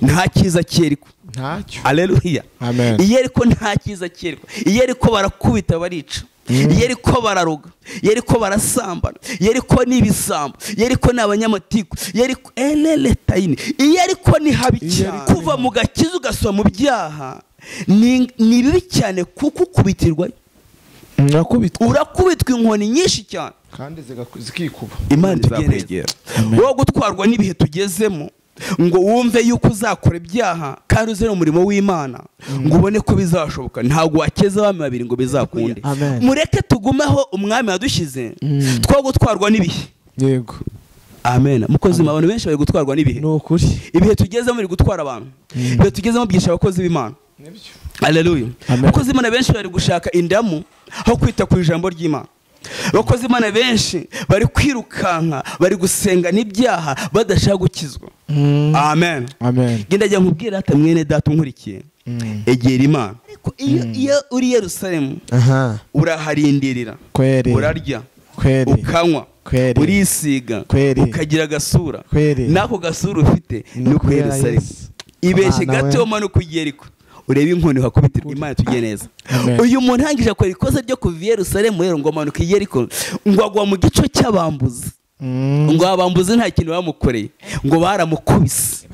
Nta cyiza cyeriko. Ntacyo. Haleluya. Amen. Iyeriko nta cyiza cyeriko. Iyeriko barakubita barica. Yeriko bararoga, yeriko barasambana, yeriko n'ibisambo, yeriko n'abanyamatiku, yeriko eleletaini. Yeriko ni habi cyane. Kuva mu gakiza ugasoma mu byaha ni bibi cyane kuko ukubitirwa. Urakubitwa inkoni nyinshi cyane kandi zikikuba. Imana izakwegera. Wowe gutwarwa n'ibihe tugezemo ngo wumve yuko uzakora ibyaha kandi uzere umurimo w'Imana ngo ubone ko bizashoboka, ntabwo wakeza abami babiri ngo bizakunde. Mureke tugumeho umwami yadushyize, two gutwarwa n'ibihe. Yego. Amen. Mukozi, abantu benshi bari gutwarwa n'ibihe. Ni ukuri. Ibihe tugezemo biri gutwara abantu. Ibihe tugezemo byisha abakozi b'Imana. Haleluya. Abakozi b'Imana benshi bari gushaka indamu aho kwita ku ijambo ry'Imana. Abakozi b'Imana benshi bari kwirukanka, bari gusenga n'ibyaha badashaka gukizwa. Amen. Amen. Genda jya nkubwira ata mwene data unkurikiye. Egera Imana. Ariko iyo uri Yerusalemu, uraharindirira, urarya, ukanywa, urisiga, ukagira agasura. Nako gasura ufite ni uko Yerusalemu. Ibeshe gato manuka Yeriko, urebe inkoni hakubitirwa. Imana tugiye neza. Uyu muntu hangije akora ikosa ryo kuva Yerusalemu rero ngo amanuke Yeriko, ngo agwa mu gico cy'abambuzi. Ngo abambuzi nta kintu bamukoreye, ngo baramukubise,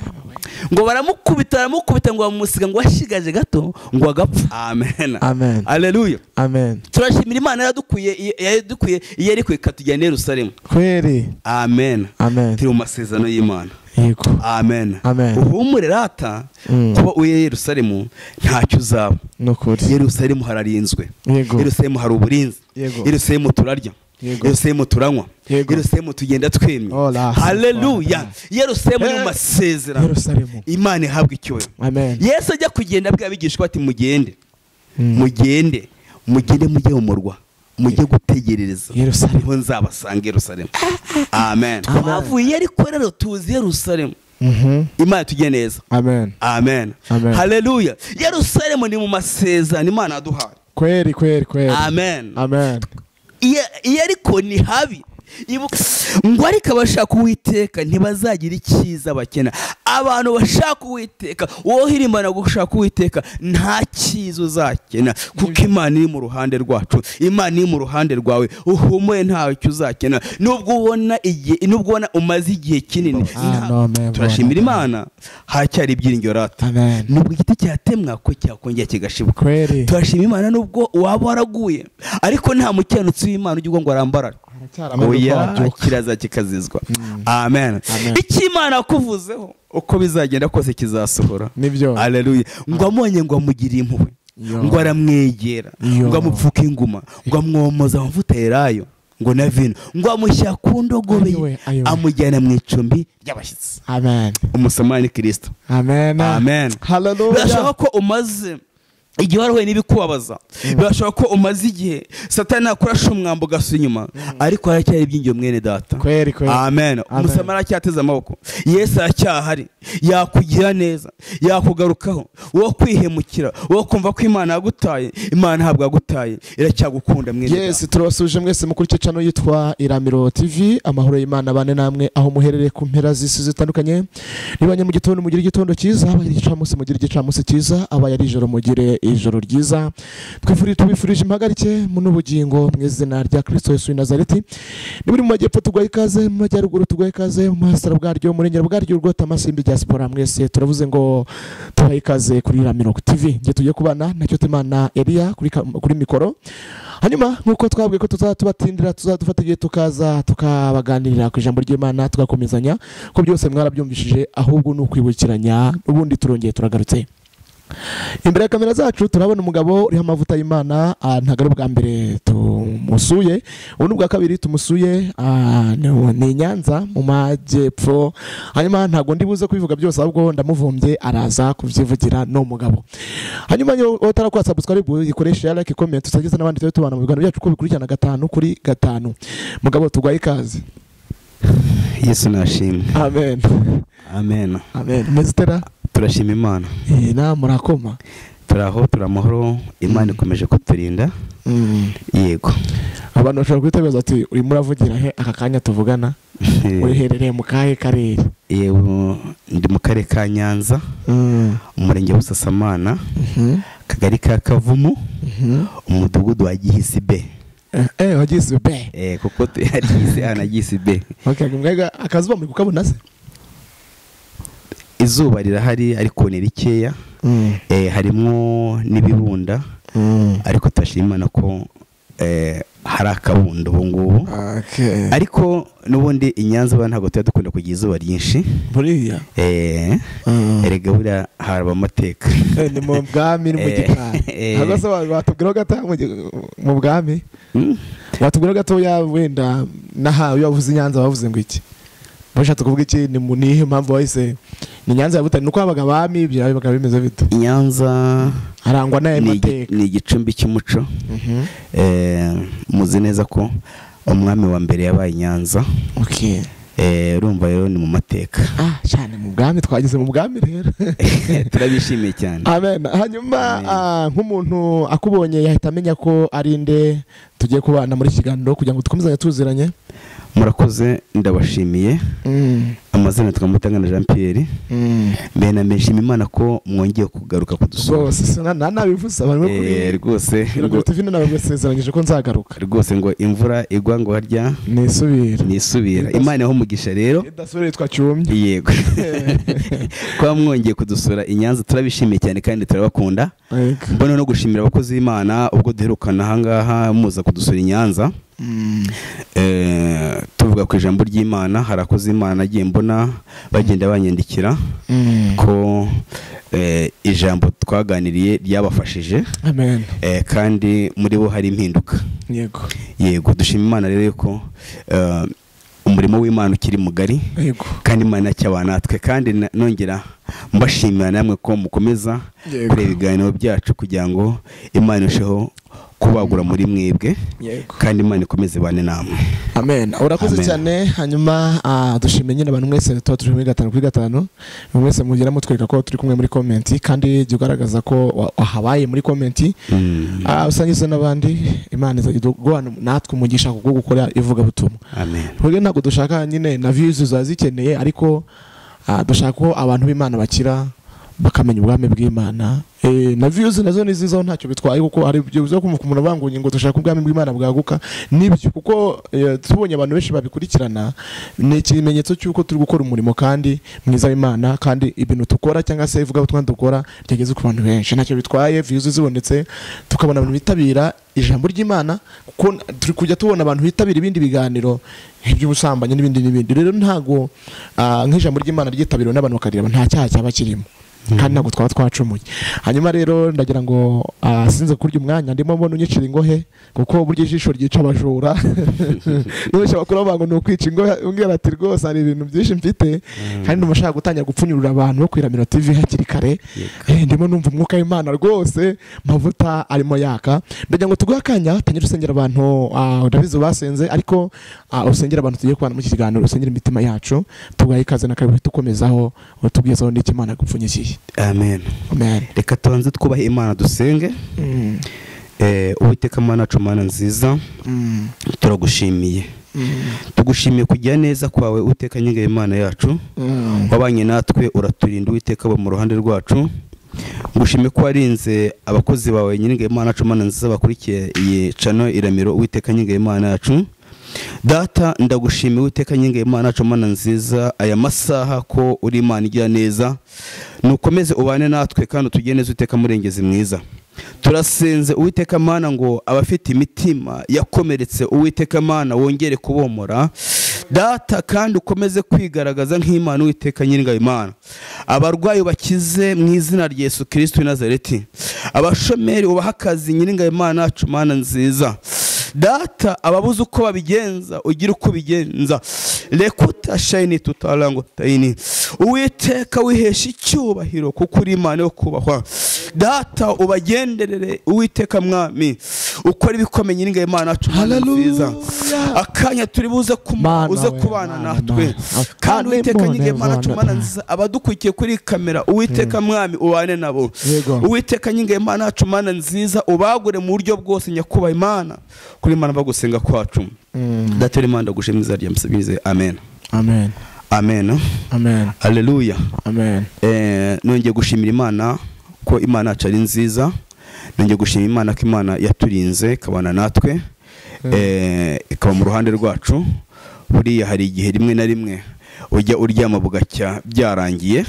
ngo baramukubita baramukubita, ngo bamusiga ngo ashigaje gato ngo agapfa. Amen. Amen. Haleluya. Amen. Turashimira Imana yadukuye Yeriko ikatujyana Yerusalemu. Kweri. Amen. Amen. Turi mu masezerano y'Imana. Yego. Amen. Amen. Uhumure rata kuba uye Yerusalemu ntacyo uzaba. Nukuri. Yerusalemu hararinzwe. Yego. Yerusalemu hari uburinzi. Yego. Yerusalemu turarya. Yerusalemu turanywa. Yerusalemu tugenda twemye. Haleluya. Yerusalemu ni mu masezerano. Imana ihabwa icyubahiro. Amen. Yesu ajya kugenda abwira abigishwa ati mugende. Mugende. Mugende mujye mu murwa. Mujye gutegerereza. Niho nzabasanga Yerusalemu. Amen. Twavuye ariko rero tuzi Yerusalemu. Imana tujye neza. Amen. Amen. Haleluya. Yerusalemu ni mu masezerano Imana yaduhaye. Kweri kweri kweri. Amen. Amen. Iyo ariko ni habi. Ngo ariko abashaka Uwiteka ntibazagira icyiza bakena. Abantu bashaka Uwiteka, wowe hirimbana gushaka Uwiteka nta cyiza uzakena, kuko Imana iri mu ruhande rwacu, Imana iri mu ruhande rwawe. Uhumuye ntacyo uzakena nubwo ubona igihe, nubwo ubona umaze igihe kinini. Turashimira Imana, haracyari ibyiringiro rata. Nubwo igiti cyatemwa ko cyakongera kigashibuka. Turashima Imana nubwo waba waraguye, ariko nta mukiranutsi w'Imana ujya ngo arambarare. Oya, kiraza kikazizwa. Amen. Icyo Imana yakuvuzeho uko bizagenda kose kizasohora. Nibyo. Haleluya. Ngo amonye ngo amugirire impuhwe, ngo aramwegera, ngo amupfuke inguma, ngo amwomoza amavuta yerayo, ngo na vino, ngo amushyira ku ndogobe ye, amujyana mu icumbi ry'abashyitsi. Amen. Umusamariya ni Kristo. Amen. Amen. Haleluya. Birashoboka ko umaze igihe warahuye n'ibikubabaza, birashoboka ko umaze igihe Satani akurasha umwambo ugasa inyuma, ariko haracyari ibyingiyo mwene data. Kweri kweri. Amen. Umusamariya aracyateze amaboko. Yesu aracyahari, yakugira neza, yakugarukaho. Wo kwihemukira, wo kumva ko Imana yagutaye, Imana ntabwo yagutaye, iracyagukunda mwene data. Yes, turabasuje mwese mukuri cyo channel yitwa Iramiro TV. Amahoro y'Imana bane namwe aho muherereye ku mpera z'isi zitandukanye. Nibanye mu gitondo mugire igitondo cyiza, abaye igicamunsi mugire igicamunsi cyiza, abaye ari ijoro mugire ijoro ryiza. Twifurije tubifurije impagarike mu n'ubugingo mu izina rya Kristo Yesu Nazareti. Ni muri mu majyepfo tugwaye ikaze, mu majyaruguru tugwaye ikaze, mu masara bwaryo, mu rengero bwaryo rwota amasimbi diaspora, mwese turavuze ngo tubaye ikaze kuri Iramiro TV. Ngiye tugiye kubana na Cyotimana Elia kuri mikoro. Hanyuma nkuko twabwiye ko tuzatubatindira, tuzadufata igihe tukaza tukabaganirira ku ijambo ry'Imana, tugakomezanya ko byose mwarabyumvishije, ahubwo ni ukwibukiranya. Ubundi turongeye turagarutse. Imbere ya kamera zacu turabona umugabo uriho amavuta y'Imana. Ntabwo ari ubwa mbere tumusuye, ubu ni ubwa kabiri tumusuye. Ni Nyanza mu majyepfo. Hanyuma ntabwo ndi buze kubivuga byose, ahubwo ndamuvumbye araza kubyivugira no mugabo. Hanyuma yo utarakora subscribe ikoresha like, comment, usageze n'abandi tube tubana mu biganiro byacu ko bikurikirana 5 kuri 5. Mugabo tugwaye ikaze. Yesu nashimwe. Amen. Amen. Amen. Mezitera turashima Imana. Na murakoma. Turaho turamahoro, Imana ikomeje kuturinda. Yego. Abantu bashobora guhita ati urimo uravugira he aka kanya tuvugana, uherereye mu kahe karere? Yewe ndi mu karere ka Nyanza, umurenge wa Busasamana, akagari ka Kavumu, umudugudu wa Gihisi B. Wa Gihisi B. Kuko hari Gihisi A na Gihisi B. Okay, mwega akazuba muri kukabona se? Izuba rirahari ariko ni rikeya. Harimo n'ibibunda, ariko turashima Imana ko hari akabundo ubu ngubu. Ariko n'ubundi i Nyanza ntabwo tuba dukunda kugira izuba ryinshi buriya. Erega buriya haraba amateka. Ni mu bwami, ni mu gikari. Ntabwo se watubwiraho gato mu bwami? Watubwiraho gatoya wenda n'aha iyo bavuze i Nyanza bavuze ngo iki? Bashatse kuvuga iki? Ni nihe mpamvu wahise ni Nyanza ya Butare? Nuko habaga abami, byabaga bimeze bite? Nyanza harangwa n'ayo mateka, ni igicumbi cy'umuco. Muzi neza ko umwami wa mbere yabaye Nyanza. Okay. Urumva rero ni mu mateka. Cyane mu bwami, twageze mu bwami rero. Turabishimiye cyane. Amen. Hanyuma nk'umuntu akubonye yahita amenya ko ari nde tugiye kubana muri kiganiro kugira ngo dukomezanye tuziranye. Murakoze, ndabashimiye. Amazina twamutangana Jean Pierre. Mbere na mbere Imana ko mwongeye kugaruka kudusura. Rwose nabivuze abantu kuri rwose ngo TV nabasezeranyije ko nzagaruka. Rwose ngo imvura igwa ngo harya nisubira. Imana iho umugisha rero. Idasubira twacyumye. Yego. Kwa mwongeye kudusura i Nyanza turabishimiye cyane kandi turabakunda. Mbona no gushimira abakozi b'Imana ubwo duherukana aha ngaha muza kudusura i Nyanza. Tuvuga ku ijambo ry'Imana, hari abakozi b'Imana nagiye mbona bagenda banyandikira ko ijambo twaganiriye ryabafashije. Amen. Kandi muri bo hari impinduka. Yego. Yego, dushima Imana rero ko umurimo w'Imana ukiri mugari. Yego. Kandi Imana cyabana natwe, kandi nongera mbashimira namwe ko mukomeza kureba ibiganiro byacu kugira ngo Imana irusheho kubagura muri mwebwe, kandi Imana ikomeze bane namwe. Amen. Urakoze cyane. Hanyuma dushimye nyine abantu mwese tuba turi muri 5/5, mwese mugera mutwereka ko turi kumwe muri comment, kandi jya ugaragaza ko wahabaye muri comment, usangize n'abandi. Imana izajya guhana natwe umugisha kubwo gukora ivugabutumwa. Amen. Twebwe ntabwo dushaka nyine na views zazikeneye, ariko dushaka ko abantu b'Imana bakira bakamenya ubwami bw'Imana. Na views nazo ni zizaho ntacyo bitwaye, kuko hari ibyo bizo kumva umuntu abangunye ngo dushaka ubwami bw'Imana bwaguka, nibyo, kuko tubonye abantu benshi babikurikirana ni ikimenyetso cy'uko turi gukora umurimo kandi mwiza w'Imana, kandi ibintu tukora cyangwa se ivuga ubutumwa dukora byageze ku bantu benshi. Ntacyo bitwaye views zibonetse tukabona abantu bitabira ijambo ry'Imana, kuko turi kujya tubona abantu bitabira ibindi biganiro iby'ubusambanyi n'ibindi n'ibindi. Rero ntago nk'ijambo ry'Imana ryitabiriwe n'abantu bakarira nta cyaha cyaba kirimo, kandi ntabwo twaba twacumuye. Hanyuma rero ndagira ngo sinze kurya umwanya ndimo mbona unyicira ingohe, kuko burya ijisho ryica abajura. Nubwo bakuru bango ni ukwica ingohe, umbwira ati rwose hari ibintu byinshi mfite, kandi ndumva nshaka gutangira gupfunyurura abantu bo ku Iramiro TV hakiri kare. Ndimo numva umwuka w'Imana rwose, mavuta arimo yaka. Ndagira ngo tuguhe akanya tangire usengera abantu, ndabizi basenze, ariko usengera abantu tugiye kubana mu kiganiro, usengera imitima yacu, tugahe ikaze na karibu tukomezaho utubwizaho n'icyo Imana gupfunyikiye. Amen. Amen. Reka tubanze twubahe Imana dusenge. Uwiteka Mana yacu, Mana nziza, turagushimiye. Tugushimiye kugira neza kwawe Uwiteka nyinga Imana yacu. Wabanye natwe uraturinda Uwiteka mu ruhande rwacu. Ngushimiye ko warinze abakozi bawe nyinga Imana yacu, Mana nziza, bakurikiye iyi channel Iramiro Uwiteka nyinga Imana yacu. Data ndagushimiye Uwiteka nyinga Imana yacu, Mana nziza, aya masaha ko uri Imana igira neza. Nukomeze ubane natwe kandi utugire neza Uwiteka murengezi mwiza. Turasenze Uwiteka Mana ngo abafite imitima yakomeretse Uwiteka Mana wongere kubomora. Data kandi ukomeze kwigaragaza nk'Imana Uwiteka nyiringa Imana. Abarwayi bakize mu izina rya Yesu Kristo w'i Nazareti. Abashomeri ubaha akazi nyiringa Imana yacu, Mana nziza. Data ababuze uko babigenza ugira uko bigenza. Lekuta shayini tutalango tayini. Uwiteka wihesha icyubahiro kuko uri Imana yo kubahwa. Data ubagenderere Uwiteka mwami, ukora ibikomeye nyiringa Imana yacu, Mana nziza. Akanya turi buze uze kubana natwe, kandi Uwiteka nyinge Mana yacu Mana nziza, abadukurikiye kuri kamera, Uwiteka Mwami ubane nabo. Uwiteka nyinge Mana yacu Mana nziza, ubagure mu buryo bwose, nyakubahwa Imana, kuri Imana bagusenga kwacu. Datera Imana, ndagushimira izina rya Musabize. Amen. Amen. Amen. Amen. Haleluya. Amen. Nongeye gushimira Imana ko Imana yacu ari nziza. Nongeye gushimira Imana ko Imana yaturinze ikabana natwe, ikaba mu ruhande rwacu. Buriya hari igihe rimwe na rimwe ujya uryama bugacya byarangiye,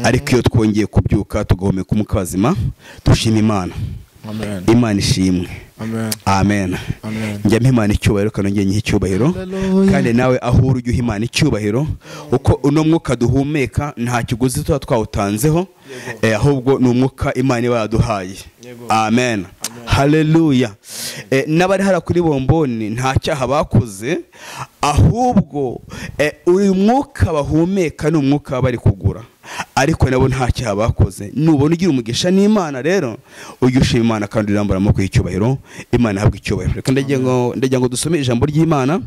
ariko iyo twongeye kubyuka tugahumeka umwuka wazima, dushima Imana. Amen. Imana ishimwe. Amen. Amen. Amen. Njya mpa Imana icyubahiro, kandi nongeye nyiha icyubahiro. Kandi nawe aho uri ujye uha Imana icyubahiro, uko uno mwuka duhumeka nta kiguzi tuba twawutanzeho, ahubwo ni umwuka Imana iba yaduhaye. Amen. Haleluya. N'abari hara kuri bomboni nta cyaha bakoze, ahubwo uyu mwuka bahumeka ni umwuka bari kugura, ariko nabo nta cyaha bakoze. Nubona ugira umugisha n'Imana rero, ujye ushima Imana kandi urambura amaboko y'icyubahiro, Imana ihabwe icyubahiro. Reka ndagira ngo dusome ijambo ry'Imana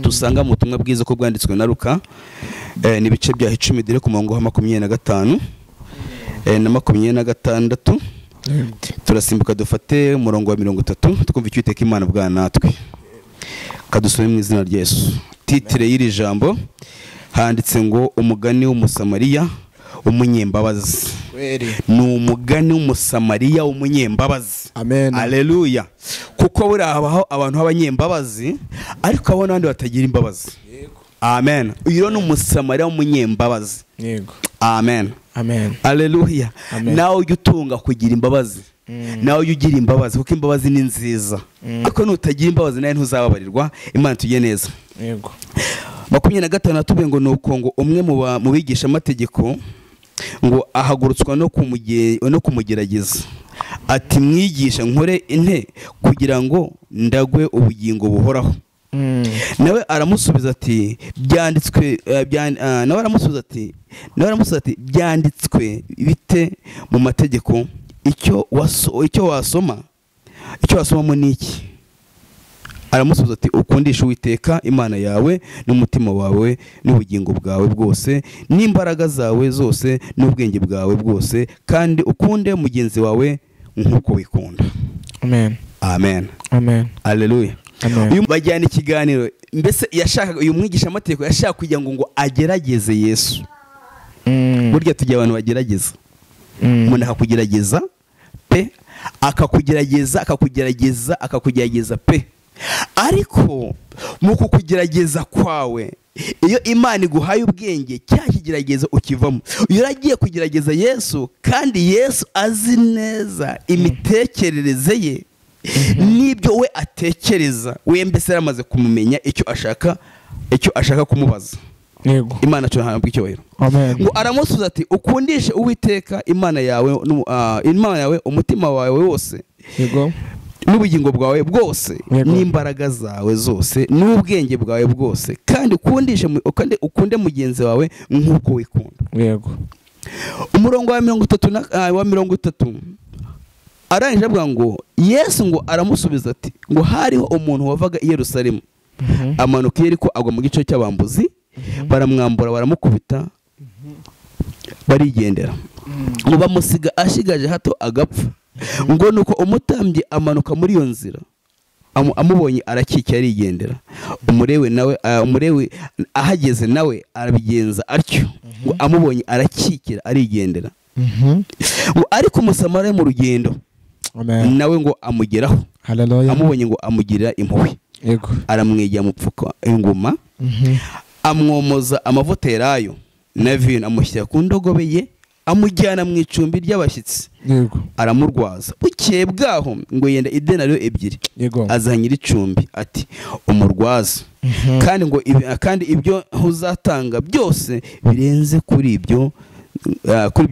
dusanga mu butumwa bwiza ko bwanditswe na Luka, n'ibice bya 10 dire ku murongo wa 25 na 26. Turasimbuka dufate umurongo wa 30, twumva icyo Uwiteka Imana bwa natwe. Kadusome mu izina rya Yesu. Titire y'iri jambo handitse ngo umugani w'Umusamariya umunyembabazi. Ni umugani w'Umusamariya umunyembabazi. Amen. Haleluya. Kuko buriya habaho abantu b'abanyembabazi, ariko abo n'abandi batagira imbabazi. Amen. Uyu ni Umusamariya w'umunyembabazi. Yego. Amen. Amen. Haleluya. Nawe ujye utunga kugira imbabazi. Nawe ujye ugira imbabazi, kuko imbabazi ni nziza. Ariko nutagira imbabazi nawe ntuzababarirwa. Imana tujye neza. Yego. 25 atubwiye ngo nuko ngo umwe mu bigisha amategeko ngo ahagurutswa no kumugerageza, ati mwigisha nkore inte kugira ngo ndagwe ubugingo buhoraho. Nawe aramusubiza ati byanditswe, nawe aramusubiza ati byanditswe bite mu mategeko, icyo wasomamo ni iki? Aramusubiza ati ukundisha Uwiteka Imana yawe n'umutima wawe n'ubugingo bwawe bwose n'imbaraga zawe zose n'ubwenge bwawe bwose, kandi ukunde mugenzi wawe nk'uko wikunda. Amen. Amen. Amen. Haleluya. Uyu bajyana ikiganiro, mbese yashakaga uyu mwigisha amategeko yashaka kugira ngo agerageze Yesu. Burya tujya abantu bagerageza. Umuntu akakugerageza pe, akakugerageza akakugerageza akakugerageza pe, ariko mu kukugerageza kwawe iyo Imana iguhaye ubwenge cya kigerageza ukivamo. Iyo uragiye kugerageza Yesu, kandi Yesu azi neza imitekerereze ye n'ibyo we atekereza, we mbese yaramaze kumumenya icyo ashaka kumubaza. Yego. Imana cyo ntabwo icyubahiro. Amen. Ngo aramusubiza ati ukundishe Uwiteka Imana yawe Imana yawe umutima wawe wose. Yego. N'ubugingo bwawe bwose n'imbaraga zawe zose n'ubwenge bwawe bwose, kandi ukunde mugenzi wawe nk'uko wikunda. Yego. Umurongo wa 30 arangije avuga ngo Yesu ngo aramusubiza ati ngo hariho umuntu wavaga i Yerusalemu amanuka i Yeriko agwa mu gice cy'abambuzi, baramwambura baramukubita barigendera, ngo bamusiga ashigaje hato agapfa. Ngo nuko umutambyi amanuka muri iyo nzira amubonye arakikira arigendera. Umurewe ahageze nawe arabigenza atyo, ngo amubonye arakikira arigendera. Ngo ariko Umusamariya mu rugendo nawe ngo amugeraho, amubonye ngo amugirira impuhwe, aramwegera amupfuka inguma, amwomoza amavuta yelayo na vino, amushyira ku ndogobe ye, amujyana mu icumbi ry'abashyitsi, aramurwaza. Bukeye bwaho ngo yenda idenariyo 2 aza nyir'icumbi ati umurwaza, kandi ngo kandi ibyo uzatanga byose birenze kuri ibyo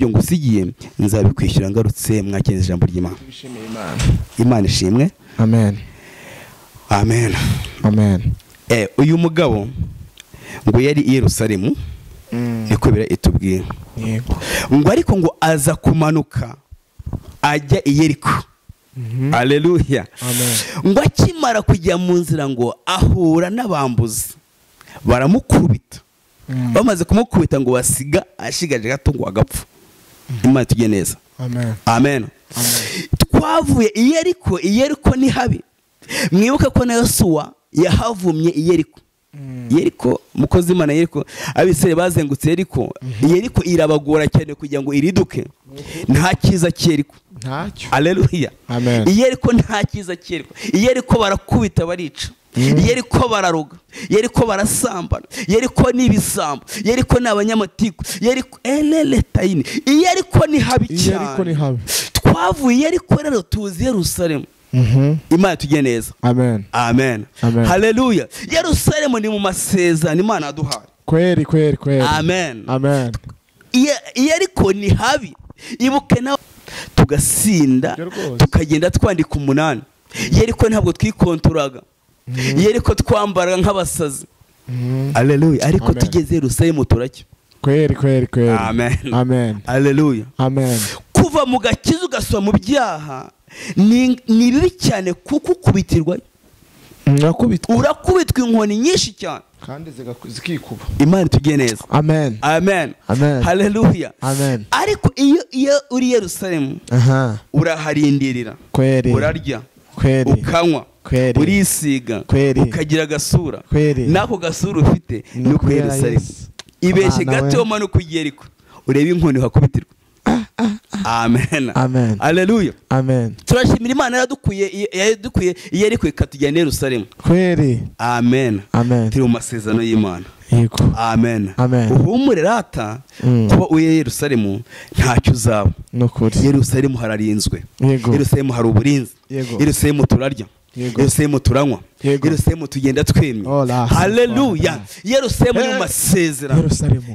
ngusigiye nzabikwishyura ngarutse. Mwakenze ijambo ry'Imana. Imana ishimwe. Amen. Amen. Amen. Uyu mugabo ngo yari i Yerusalemu, niko bira itubwira. Ngo ariko ngo aza kumanuka ajya i Yeriko. Haleluya. Ngo akimara kujya mu nzira ngo ahura n'abambuzi baramukubita. Bamaze kumukubita ngo basiga ashigaje gato ngo agapfa. Imana tujye neza. Amen. Amen. Twavuye i Yeriko, i Yeriko ni habi. Mwibuke ko na Yosuwa yahavumye i Yeriko. Yeriko mukozi Imana Yeriko abisere bazengutse Yeriko. Yeriko irabagora cyane kugira ngo iriduke. Nta cyiza cy'Yeriko. Ntacyo. Haleluya. Amen. Yeriko nta cyiza cy'Yeriko. Yeriko barakubita barica. Yeriko bararoga. Yeriko barasambana. Yeriko ni ibisambo. Yeriko ni abanyamatiku. Yeriko eleletaini. Yeriko ni habi cyane. Yeriko ni habi. Twavuye Yeriko rero tuzi Yerusalemu. Imana tujye neza. Amen. Amen. Haleluya. Yerusalemu ni mu masezerano Imana yaduhaye. Kweri kweri kweri. Amen. Amen. Yeriko ni habi. Ibuke na tugasinda tukagenda twandika 8. Yeriko ntabwo twikontoraga. Yeriko twambaraga nk'abasazi. Haleluya. Ariko tugeze Yerusalemu turacyo. Kweri kweri kweri. Amen. Amen. Haleluya. Amen. Kuva mu gakiza ugasoma mu byaha ni bibi cyane kuko ukubitirwa. Urakubitwa inkoni nyinshi cyane kandi zikikuba. Imana tujye neza. Amen. Amen. Amen. Haleluya. Amen. Ariko iyo uri Yerusalemu uraharindirira. Kweri. Urarya. Kweri. Ukanywa. Kweri. Urisiga. Kweri. Ukagira agasura. Kweri. Nako gasura ufite ni uko Yerusalemu. Ibeshye gato manuka i Yeriko urebe inkoni hakubitirwa. Amen. Amen. Haleluya. Amen. Turashimira Imana yadukuye Yeriko ikatujyana Yerusalemu. Kweri. Amen. Amen. Turi mu masezerano y'Imana. Yego. Amen. Amen. Uhumure rata kuba uye Yerusalemu ntacyo uzaba. Nukuri. Yerusalemu hararinzwe. Yego. Yerusalemu hari uburinzi. Yego. Yerusalemu turarya. Yerusalemu turanywa. Yerusalemu tugenda twemye. Haleluya. Yerusalemu ni mu masezerano.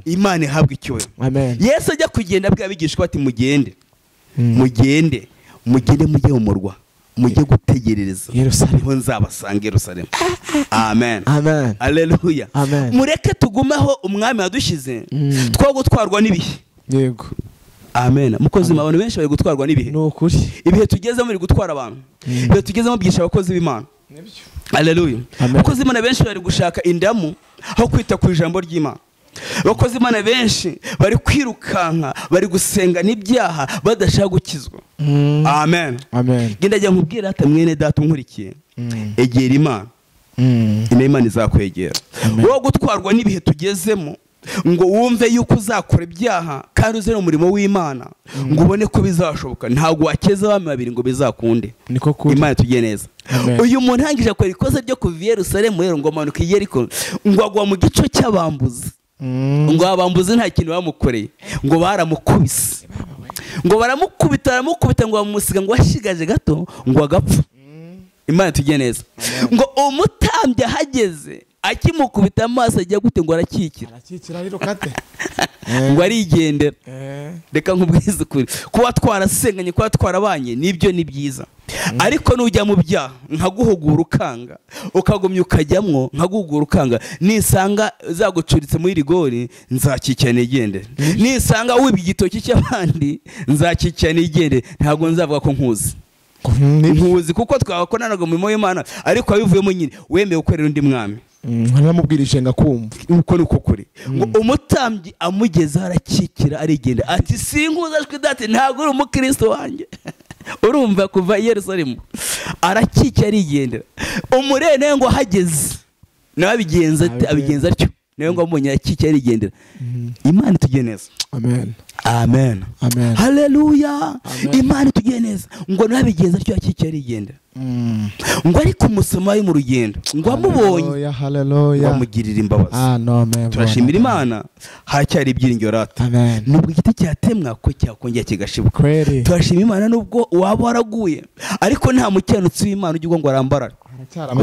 Imana ihabwa icyubahiro. Amen. Yesu ajya kugenda abwira abigishwa ati mugende. Mugende. Mugende mujye mu murwa. Mujye gutegerereza. Niho nzabasanga Yerusalemu. Amen. Amen. Haleluya. Amen. Mureke tugumeho umwami yadushize. Two gutwarwa n'ibihe. Yego. Amen. Mukozi abantu benshi bari gutwarwa n'ibihe. Nukuri. Ibihe tugezemo biri gutwara abantu. Ibihe tugezemo byisha abakozi b'Imana. Haleluya. Abakozi b'Imana benshi bari gushaka indamu aho kwita ku ijambo ry'Imana. Abakozi b'Imana benshi bari kwirukanka, bari gusenga n'ibyaha badashaka gukizwa. Amen. Amen. Genda jya nkubwira ata mwene data unkurikiye. Egera Imana. Imana izakwegera. Wowe gutwarwa n'ibihe tugezemo ngo wumve yuko uzakora ibyaha kandi uzere umurimo w'Imana ngo ubone ko bizashoboka, ntabwo wakeza abami babiri ngo bizakunde. Niko kuri. Imana tujye neza. Uyu muntu hangije akora ikosa ryo kuva i Yerusalemu rero ngo amanuke i Yeriko ngo agwa mu gico cy'abambuzi. Ngo abambuzi nta kintu bamukoreye, ngo baramukubise. Ngo baramukubita baramukubita ngo bamusiga ngo ashigaje gato ngo agapfa. Imana tujye neza. Ngo umutambyi ahageze akimukubita amaso ajya gute ngo arakikira. Arakikira rero kate. Ngo arigendera. Reka nkubwize ukuri. Kuba twarasenganye, kuba twarabanye nibyo ni byiza. Ariko nujya mu byaha nkaguhugura ukanga, ukagumya ukajyamwo nkaguhugura ukanga, nisanga zagucuritse muri rigori nzakikira nigendere. Nisanga wibye igitoki cy'abandi nzakikira nigendere, ntabwo nzavuga ko nkuzi. Nkuzi kuko twabakonanaga mu mirimo y'Imana, ariko abivuyemo nyine wemeye gukorera undi mwami. Naramubwirije ngakumva uko nuko kuri. Ngo umutambyi amugeza arakikira arigenda ati sinkuza shwi dati ntabwo uri umukristo wanjye. Urumva kuva i Yerusalemu arakikira arigendera. Umurene ngo hageze nawe abigenza abigenza atyo, nawe ngo amubonye arakikira arigendera. Imana tujye neza. Amen. Amen. Amen. Haleluya. Imana tujye neza. Ngo nawe abigenza atyo akikira arigendera. Ngo ariko umusoma mu rugendo ngo amubonye bamugirira imbabazi. Turashimira Imana hacyari ibyiringiro rata. Nubwo igiti cyatemwa ko cyakongera kigashibuka. Turashimira Imana nubwo waba waraguye, ariko nta mukiranutsi w'Imana ujya ngo arambarare.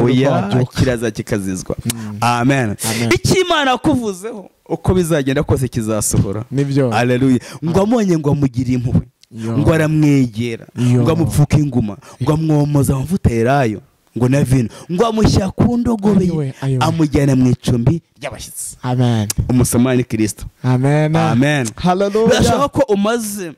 Oya, kiraza kikazizwa. Amen. Icyo Imana yakuvuzeho uko bizagenda kose kizasohora. Haleluya. Ngo amonye ngo amugirire impuhwe, ngo aramwegera, ngo amupfuke inguma, ngo amwomoza amavuta yerayo ngo na vino, ngo amushyira ku ndogobe ye, amujyana mu icumbi ry'abashyitsi. Amen. Umusamari ni Kristo. Amen. Amen. Haleluya. Birashoboka ko umaze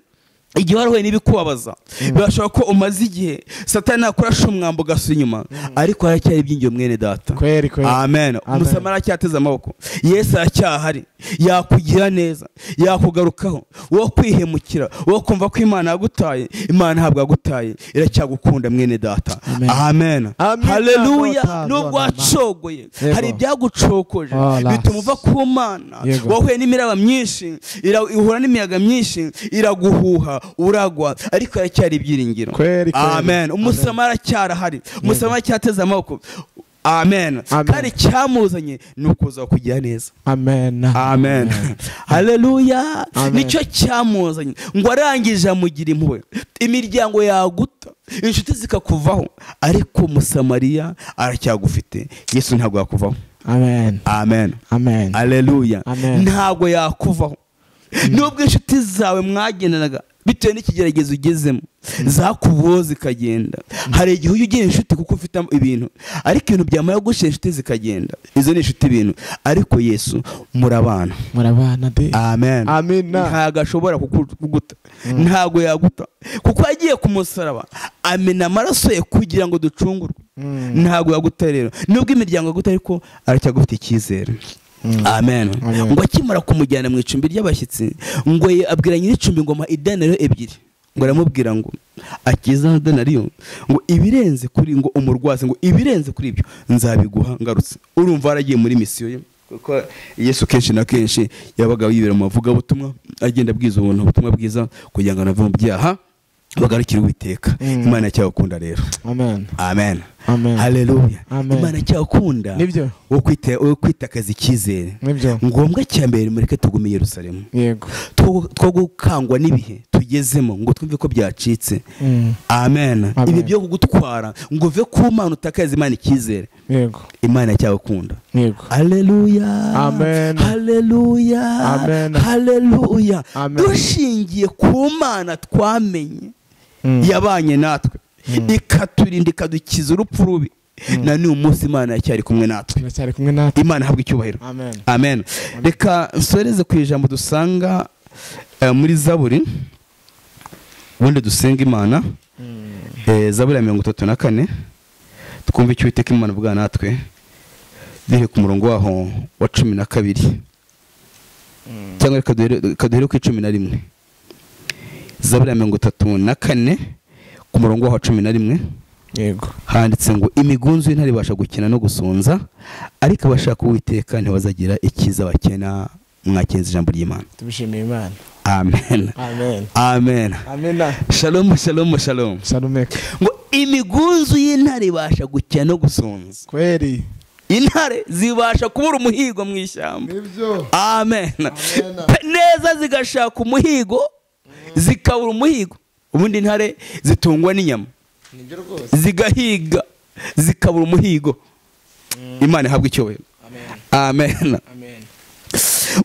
Igihe warahuye n'ibikubabaza, birashoboka ko umaze igihe Satani akurasha umwambo ugasubira inyuma, ariko haracyari ibyingiyo mwene data. Kweri kweri. Amen. Umusamariya aracyateze amaboko, Yesu aracyahari, yakugira neza, yakugarukaho. Wo kwihemukira, wo kumva ko Imana yagutaye, Imana ntabwo yagutaye, iracyagukunda mwene data. Amen. Haleluya. Nubwo wacogoye, hari ibyagucokoje bituma uva ku Mana, wahuye n'imiraba myinshi, ihura n'imiyaga myinshi, iraguhuha uragwa, ariko aracyari ibyiringiro. Amen. Umusamariya aracyarahari, umusamariya aracyateze amaboko. Amen. Kandi cyamuzanye ni ukuza kugira neza. Amen. Amen. Haleluya. Nicyo cyamuzanye ngo arangije amugira impuhwe. Imiryango yaguta, inshuti zikakuvaho, ariko umusamariya aracyagufite. Yesu ntabwo yakuvaho. Amen. Amen. Amen. Haleluya. Ntabwo yakuvaho. Nubwo inshuti zawe mwagendanaga bitewe n'ikigeragezo ugezemo zakubuho zikagenda, hari igihe ujya ugira inshuti kuko ufite ibintu, ariko ibintu byamara gushira inshuti zikagenda. Izo ni inshuti ibintu, ariko Yesu murabana, murabana de. Amen. Amen. Ntabwo ashobora kukuguta, ntabwo yaguta, kuko yagiye ku musaraba amena amaraso ye kugira ngo ducungurwe. Ntabwo yaguta rero, nubwo imiryango yaguta, ariko aracyagufite icyizere. Amen. Ngo akimara kumujyana mu icumbi ry'abashyitsi, ngo abwira nyir'icumbi ngo mpa idenariyo ebyiri, ngo aramubwira ngo akiza idenariyo, ngo ibirenze kuri, ngo umurwaze, ngo ibirenze kuri ibyo nzabiguha ngarutse. Urumva yaragiye muri misiyo ye, kuko Yesu kenshi na kenshi yabaga yibera mu bavugabutumwa, agenda abwiza ubuntu ubutumwa bwiza kugira ngo anave mu byaha bagarukire Uwiteka. Imana cyagukunda rero. Amen. Amen. Amen. Haleluya. Imana cyagukunda wo kwitakaza icyizere. Ngombwa cyambere mureke tugume Yerusalemu. Yego. Two gukangwa n'ibihe tugezemo ngo twumve ko byacitse. Amen. Ibi byo kugutwara ngo uve ku Mana utakaza Imana icyizere. Yego. Imana cyagukunda. Yego. Haleluya. Amen. Haleluya. Amen. Haleluya. Dushingiye ku Mana twamenye yabanye natwe, ikaturinda ikadukiza urupfu rubi, na n'uyu munsi Imana yacyari kumwe natwe. Imana ihabwe icyubahiro. Amen. Amen. Reka nsoreze ku ijambo dusanga muri Zaburi, ubundi dusenga Imana. Zaburi ya 34, twumve icyo Uwiteka Imana avuga natwe, duhere ku murongo waho wa 12 cyangwa reka duhere ku 11. Zaburi ya 34 ku murongo wa 11. Yego. Handitse ngo imigunzu y'intare ibasha gukina no gusonza, ariko abashaka Uwiteka ntibazagira ikiza bakena. Mwakenze ijambo ry'Imana. Tubishimiye Imana. Amen. Amen. Amen. Amen. Shalom, shalom, shalom. Shalom. Ngo imigunzu y'intare ibasha gukina no gusonza. Kweri. Intare zibasha kubura umuhigo mu ishyamba. Nibyo. Amen. Neza zigashaka umuhigo, zikabura umuhigo. Ubundi intare zitungwa n'inyama, zigahiga zikabura umuhigo. Imana ihabwe icyubahiro. Amen.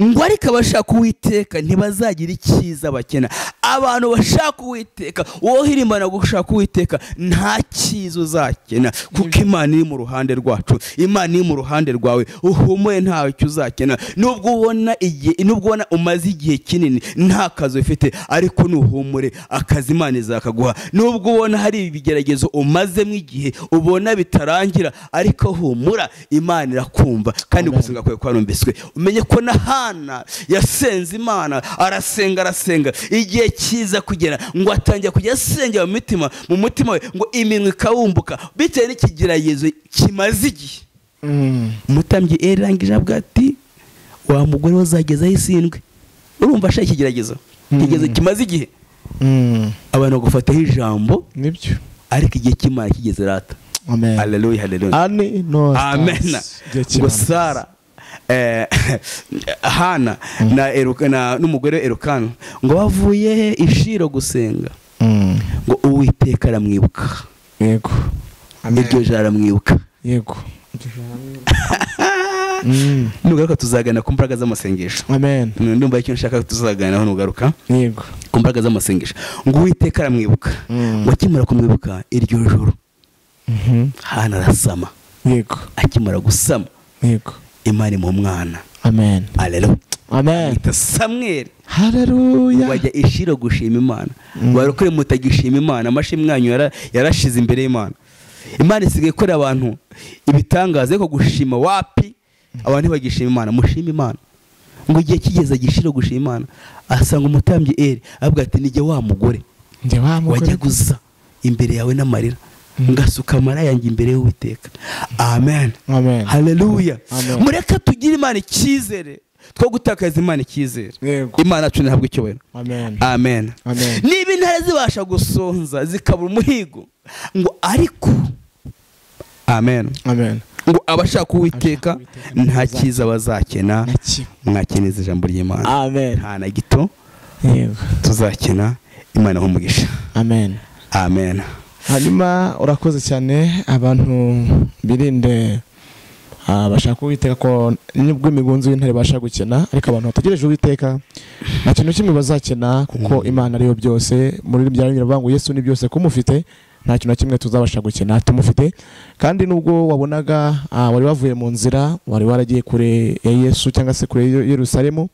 Ngo ariko abashaka Uwiteka ntibazagira icyiza bakena. Abantu bashaka Uwiteka, wowe hirimbana gushaka Uwiteka, nta cyiza uzakena, kuko Imana iri mu ruhande rwacu, Imana iri mu ruhande rwawe. Uhumuye ntacyo uzakena. Nubwo ubona igihe, nubwo ubona umaze igihe kinini nta kazi ufite, ariko nuhumure akazi Imana izakaguha. Nubwo ubona hari ibigeragezo umazemo igihe ubona bitarangira, ariko humura, Imana irakumva kandi gusenga kwawe kwarumbiswe. Umenye ko na Hana yasenze Imana, arasenga arasenga, igihe kiza kugera ngo atangira kujya asengera mu mutima we, ngo iminwa ikawumbuka bitewe n'ikigeragezo kimaze igihe. Umutambyi Eli arangije avuga ati wa mugore wazagezaho isindwe. Urumva ashaka ikigeragezo, ikigeragezo kimaze igihe. Abantu bagufataho ijambo, nibyo, ariko igihe cy'Imana kigeze rata. Amen. Haleluya, haleluya. Amen. Ngo Sara, Hana na Elukana n'umugore Elukana ngo bavuye ishiro gusenga, ngo Uwiteka aramwibuka. Yego. Iryo joro aramwibuka. Yego. Nugaruka tuzagana ku mbaraga z'amasengesho. Amen. Ndumva icyo nshaka tuzaganaho nugaruka. Yego. Ku mbaraga z'amasengesho. Ngo Uwiteka aramwibuka. Ngo akimara kumwibuka iryo joro, Hana arasama. Yego. Akimara gusama, Yego, Imana imuha umwana. Amen. Haleluya. Amen. Ita Samweli. Haleluya. Wajya ishiro gushima Imana. Barokore mutagishima Imana, amashimwe yanyu yarashize imbere y'Imana. Imana isigaye ikorera abantu ibitangaza, ariko gushima wapi? Abantu bagishima Imana, mushima Imana. Ngo igihe kigeze gishiro gushima Imana, asanga umutambyi Eli avuga ati nijye wa mugore. Njye wa mugore wajya guza imbere yawe n'amarira, ngasuka amara yanjye imbere y'Uwiteka. Amen. Amen. Haleluya. Mureke tugire Imana icyizere, two gutakaza Imana icyizere. Imana yacu ntabwo icyubahiro. Amen. Amen. Amen. Niba intare zibasha gusonza zikabura umuhigo, ngo ariko amen. Amen. Ngo abashaka Uwiteka nta cyiza bazakena. Mwakeneza ijambo ry'Imana. Amen. Nta na gito. Yego. Tuzakena. Imana umugisha. Amen. Amen. Hanyuma urakoze cyane, abantu birinde bashaka Uwiteka ko nibwo imigunzu y'intare basha gukena, ariko abantu bategereje Uwiteka nta kintu kimwe bazakena, kuko Imana ariyo byose. Muri bya ngo Yesu ni byose, kumufite nta kintu na kimwe tuzabasha gukena tumufite. Kandi nubwo wabonaga wari wavuye mu nzira, wari waragiye kure ya Yesu cyangwa se kure ya Yerusalemu,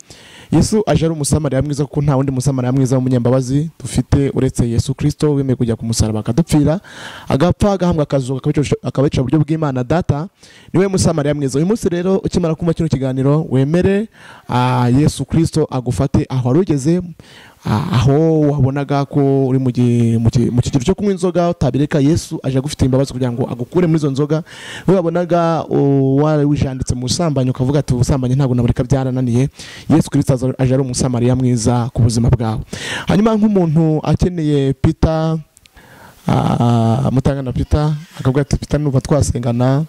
Yesu aje ari umusamariya mwiza, kuko nta wundi musamariya mwiza w'umunyambabazi dufite uretse Yesu Kristo wemeye kujya ku musaraba akadupfira, agapfa, agahambwa, akazuka, akabica uburyo bw'Imana Data. Niwe musamariya mwiza. Uyu munsi rero ukimara kumva kino kiganiro, wemere Yesu Kristo agufate aho wari ugeze, aho wabonaga ko uri mu kigero cyo kunywa inzoga utabireka, Yesu aje agufitiye imbabazi kugira ngo agukure muri izo nzoga. We wabonaga wari wijanditse mu busambanyi ukavuga ati ubusambanyi ntabwo nabureka byarananiye, Yesu Kristo aje ari umusamariya mwiza ku buzima bwawe. Hanyuma nk'umuntu akeneye Peter, mutangana Peter akavuga ati Peter ndumva twasengana,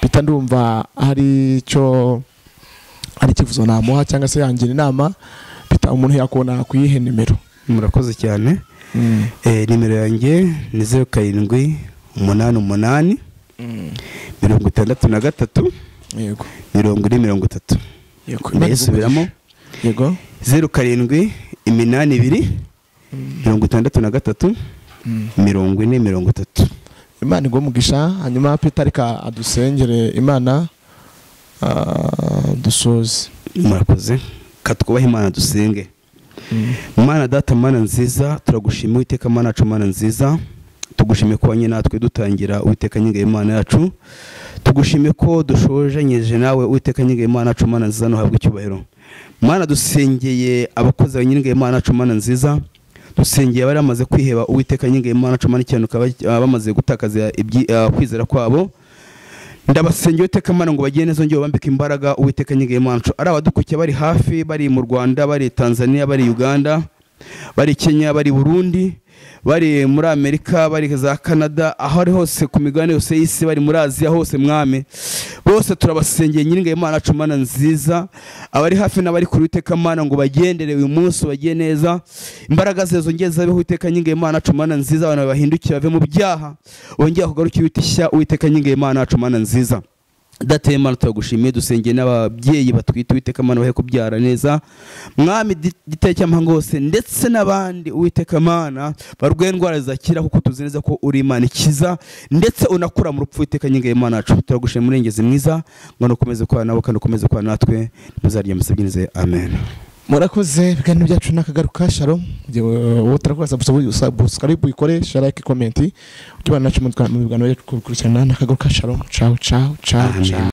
Peter ndumva hari icyo ari icyifuzo namuha cyangwa se yangira inama, Peter umuntu yakubona ku yihe nimero? Murakoze cyane. Nimero yanjye ni 07 88 63 yego 40 30. Yego. Ndayisubiramo. Yego. 07 82 63 40 30. Imana iguhe umugisha. Hanyuma Peter reka adusengere Imana dusoze. Murakoze. Katwubahe Imana dusenge. Mana Data, Mana nziza, turagushimiye Uwiteka Mana yacu, Mana nziza, tugushimiye ko wanye natwe dutangira Uwiteka nyinga Imana yacu, tugushimiye ko dushojenyije nawe Uwiteka nyinga Imana yacu, Mana nziza, nuhabwe icyubahiro. Mana dusengeye abakozi ba nyinga Imana yacu, Mana nziza, dusengeye abari bamaze kwiheba Uwiteka nyinga Imana yacu, Mana ikinuka bamaze gutakaza kwizera kwabo. Ndabasengeye Uwiteka Mana ngo bagiye neza, ngiye bambika imbaraga Uwiteka nyinga Imana yacu. Ari abadukukiye bari hafi, bari mu Rwanda, bari Tanzania, bari Uganda, bari Kenya, bari Burundi, bari muri Amerika, bari za Canada, aho ari hose ku migabane yose y'isi, bari muri Aziya hose mwami, bose turabasengeye nyiringa Imana yacu, Mana nziza, abari hafi n'abari kure Uwiteka Mana ngo bagendere uyu munsi bagiye neza, imbaraga zezo ngeze zabeho Uwiteka nyinga Imana yacu, Mana nziza, abantu bahindukiye bave mu byaha bongeye kugarukira Uwiteka Uwiteka nyinga Imana yacu, Mana nziza. Data Imana turagushimiye, dusengeye n'ababyeyi batwite Uwiteka Mana bahe kubyara neza mwami, giteye cy'amahanga hose ndetse n'abandi Uwiteka Mana barwaye indwara zidakira, kuko tuzi neza ko uri Imana ikiza ndetse unakura mu rupfu Uwiteka nyinga Imana yacu. Turagushimiye murengezi mwiza, ngo ukomeze kubana nabo kandi ukomeze kubana natwe, muzarya musabyinize. Amen. Murakoze. Ibiganiro byacu nakagaruka. Shalom. Wowe turakoze subscribe, uyikore, share, like, comment, ukibana nacu mu biganiro byacu gukurikirana. Nakagaruka. Shalom. Ciao ciao ciao ciao.